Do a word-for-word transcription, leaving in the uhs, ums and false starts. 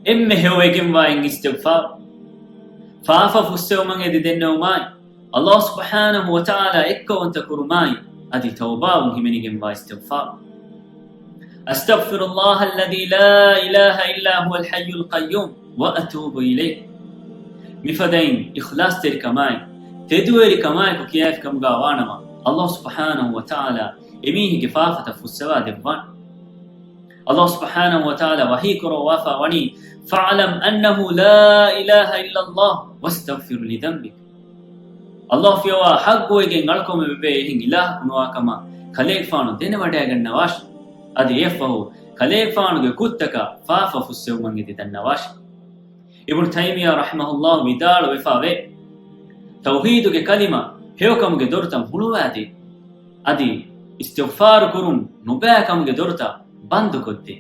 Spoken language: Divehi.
އެންމެ ހެޔޮވެގެންވާ އިސްތިޣްފާރު، ފާފަ ފުއްސެވުމަށް އެދި ދެންނެވުމާއި، ﷲ ސުބްޙާނަހޫ ވަތަޢާލާ އެއްކައުވަންތަ ކުރުމާއި، އަދި ތައުބާވުން ހިމެނިގެންވާ އިސްތިޣްފާރު. أستغفر الله الذي لا إله إلا هو الحي القيوم وأتوب إليه. މިފަދައިން އިޚްލާޞްތެރިކަމާއި، ތެދުވެރިކަމާއެކު ކިޔާފިކަމުގާ ވާނަމަ، ﷲ ސުބްޙާނަހޫ ވަތަޢާލާ އެމީހެއްގެ ފާފަތައް ފުއްސަވާ ދެއްވާނެ. ﷲ ސުބްޙާނަހޫ ވަތަޢާލާ ވަޙީ ކުރައްވާފަ ވަނީ، فاعلم أنه لا إله إلا الله واستغفر لذنبك. ﷲ ފިޔަވާ ޙައްޤުވެގެން އަޅުކަމެއް ވެވޭ އެހެން އިލާހަކު ނުވާކަމަށް ކަލޭގެފާނު ދެނެވަޑައިގަންނަވާށި. އަދި އެއަށްފަހު ކަލޭގެފާނުގެ ކުށްތަކަށް ފާފަ ފުއްސެވުމަށް އެދި ދަންނަވާށި. އިބްނު ތައިމިއްޔާ ރަޙިމަހުﷲ ވިދާޅުވެފަ ވޭ، ތައުޙީދުގެ ކަލިމަ ހެޔޮކަމުގެ ދޮރުތައް ހުޅުވާދޭ. އަދި އިސްތިޣްފާރު ކުރުން ނުބައިކަމުގެ ދޮރުތައް ބަންދުކޮށްދޭ.